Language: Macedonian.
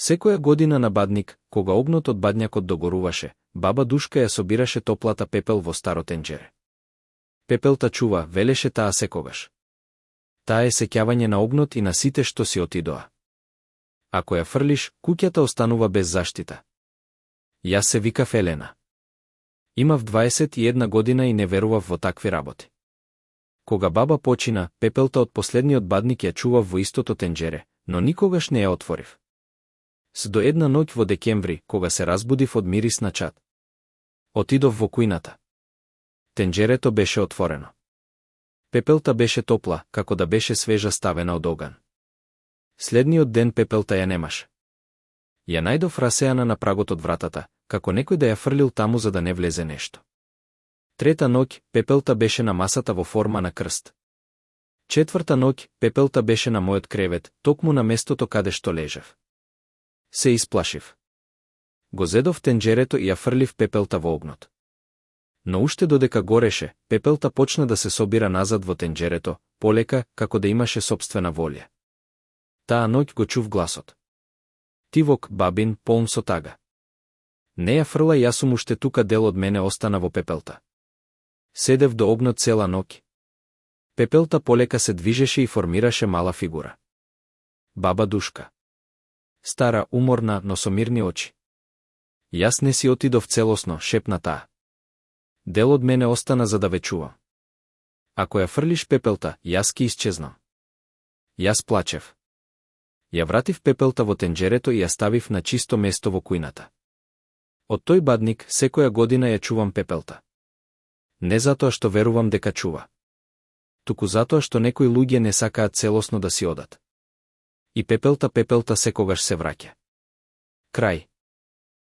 Секоја година на бадник, кога огнот од бадњакот догоруваше, баба Душка ја собираше топлата пепел во старо тенџере. Пепелта чува, велеше таа секогаш. Таа е сеќавање на огнот и на сите што си отидоа. Ако ја фрлиш, куќата останува без заштита. Јас се викав Елена. Имав 21 година и не верував во такви работи. Кога баба почина, пепелта од последниот бадник ја чував во истото тенџере, но никогаш не ја отворив. С до една ноќ во декември, кога се разбудив од мирис на чад. Отидов во кујната. Тенџерето беше отворено. Пепелта беше топла, како да беше свежа ставена од оган. Следниот ден пепелта ја немаше. Ја најдов расеана на прагот од вратата, како некој да ја фрлил таму за да не влезе нешто. Трета ноќ, пепелта беше на масата во форма на крст. Четврта ноќ, пепелта беше на мојот кревет, токму на местото каде што лежев. Се исплашив. Го зедов тенџерето и ја фрлив пепелта во огнот. Но уште додека гореше, пепелта почна да се собира назад во тенџерето, полека, како да имаше сопствена волја. Таа ноќ го чув гласот. Тивок, бабин, полн со тага. Не ја фрла, јас сум уште тука, дел од мене остана во пепелта. Седев до огнот цела ноќ. Пепелта полека се движеше и формираше мала фигура. Баба Душка. Стара, уморна, но со мирни очи. Јас не си отидов целосно, шепна таа. Дел од мене остана за да ве чувам. Ако ја фрлиш пепелта, јас ки исчезнам. Јас плачев. Ја вратив пепелта во тенџерето и ја ставив на чисто место во кујната. Од тој бадник секоја година ја чувам пепелта. Не затоа што верувам дека чува. Туку затоа што некои луѓе не сакаат целосно да си одат. И пепелта секогаш се враќа. Крај.